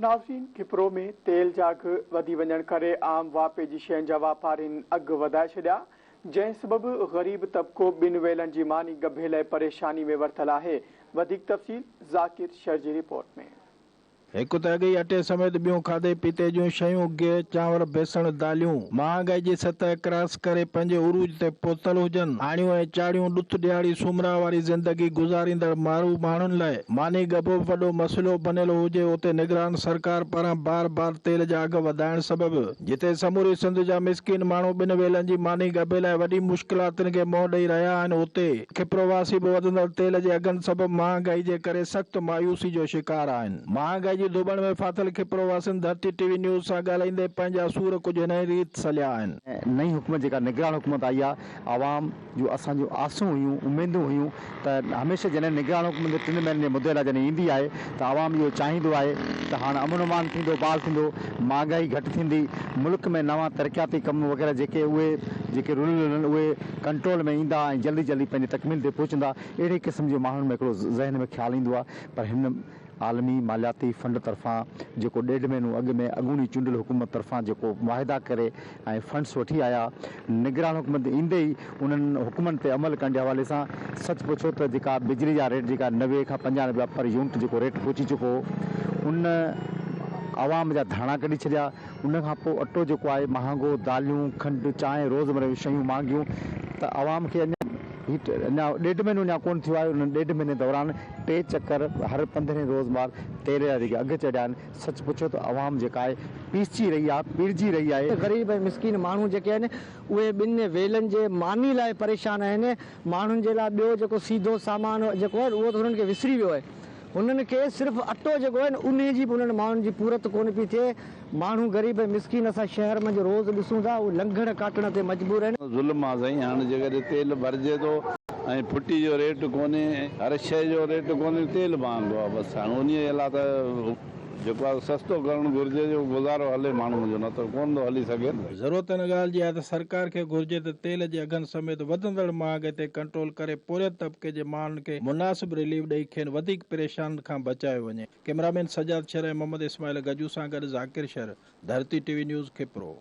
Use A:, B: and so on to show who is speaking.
A: ناظرين کپرو ۾ تيل جا اگهه وڌي وڃڻ ڪري عام واهپي جي شين جا واپارين اگهه وڌائي ڇڏيا، جنهن سبب غريب طبقو ٻن ويلن جي ماني ڳڀي لاء پريشاني ۾ ورتل آهي. وڌيڪ تفصيل ذاڪر شر جي رپورٽ ۾.
B: هڪ ته اڳ ئي اٽي سميت ٻيون کاڌي پيتي جون شيون گيهه، چانور، بيسڻ، داليون مهانگائي جي سطح ڪراس ڪري پنهنجي عروج تي پهتل هجن. آڻيون ۽ چاڙهيون ڏٿ ڏيهاڙي سومرا واري زندگي گذاريندڙ مارو ماڻهن لاء ماني ڳڀو به وڏو مسئلو بنيل هجي اتي نگران سرڪار پاران بار بار تيل جا اگهه وڌائڻ سبب جتي سموري سنڌ جا مسڪين ماڻهو ٻن ويلن جي ماني ڳڀي لاء وڏي مشڪلاتن کي منهن ڏئي رهيا آهن اتي کپرو واسي به وڌندڙ تيل جي اگهن سبب مهانگائي جي ڪري سخت مايوسي جو شڪار آهن. مهانگائي جي ڌوٻڻ ۾ ڦاٿل کپرو واسين ڌرتي ٽي وي نيوز سان ڳالهائيندي پنهنجا سور ڪجهه هن ريت سليا آهن.
C: نئين حڪومت جيڪا نگران حڪومت آئي آهي عوام جون اسان جون آسون هيون اميدون هيون ته هميشه جڏهن نگران حڪومت ٽن مهينن جي مدي لاء جڏهن ايندي آهي ته عوام اهو چاهيندو آهي ته هاڻ امن امان ٿيندو بحال ٿيندو مهانگائي گهٽ ٿيندي ملڪ ۾ نوان ترقياتي ڪم وغيره جيڪي اهي جيڪي رليل آهن اهي ڪنٽرول ۾ ايندا ۽ جلدي جلدي پنهنجي تڪميل تي پهچندا اهڙي قسم جو ماڻهن ۾ هڪڙو ذهن ۾ خيال ايندو آهي پر هن عالمي مالياتي فنڊ طرفان جيڪو ڏيڍ مهينو اڳ ۾ اڳوڻي چونڊيل حڪومت طرفان جيڪو معاهدا ڪري ۽ فنڊس وٺي آيا، نگران حڪومت ايندي ئي انهن حڪمن تي عمل ڪرڻ جي حوالي سان سچ پڇو ته جيڪا بجلي جا ريٽ جيڪا 90 کان 50 رپيا پر يونٽ جيڪو ريٽ پهچي چڪو هو ان عوام جا ڌاڻا ڪڍي ڇڏيا، ان کان پوء اٽو جيڪو آهي مهانگو، داليون، کنڊ، چانهه روزمره جون شيون مهانگيون ته عوام کي اڃا هي اڃا ڏيڍ مهينو اڃا ڪونه ٿيو آهي ان ڏيڍ مهيني دوران ٽي چڪر هر پندرهين روز مار تيل جا جيڪي اگهه چڙهيا آهن سچ پڇو ته عوام جيڪا آهي پيسجي رهي آهي پيڙجي رهي آهي.
D: غريب ۽ مسڪين ماڻهو جيڪي آهن اهي ٻن ويلن جي ماني لاء پريشان آهن ماڻهن جي لاء ٻيو جيڪو سيڌو سامان جيڪو آهي اهو ته هنن کي وسري ويو آهي هنن کي صرف اٽو جيڪو آهي نه انهي جي به انهن ماڻهن جي پورت ڪونه پئي ٿئي. ماڻهو غريب ۽ مسڪين اسان شهر منجهه روز ڏسون ٿا اهي لنگهڻ ڪاٽڻ تي مجبور آهن.
E: ظلم آ سائين هاڻ جيڪڏهن تيل ڀرجي ٿو ۽ ڦٽي جو ريٽ ڪونهي هر شئي جو ريٽ ڪونهي تيل مهانگو آ بس هاڻ انهي لاء ته جيڪو آ سستو ڪرڻ گهرجي جو گذارو هلي ماڻهو جو نه ته ڪونه ٿو هلي سگهي نه.
B: ضرورت ان ڳالهه جي آهي ته سرڪار کي گهرجي ته تيل جي اگهن سميت وڌندڙ مهانگائي تي ڪنٽرول ڪري پورهيت طبقي جي ماڻهن کي مناسب رليف ڏئي کين وڌيڪ پريشانين کان بچايو وڃي. ڪئميرامين سجاد شر ۽ محمد اسماعيل گجو سان گڏ Zakir Shar, Dharti T V news, Khipro.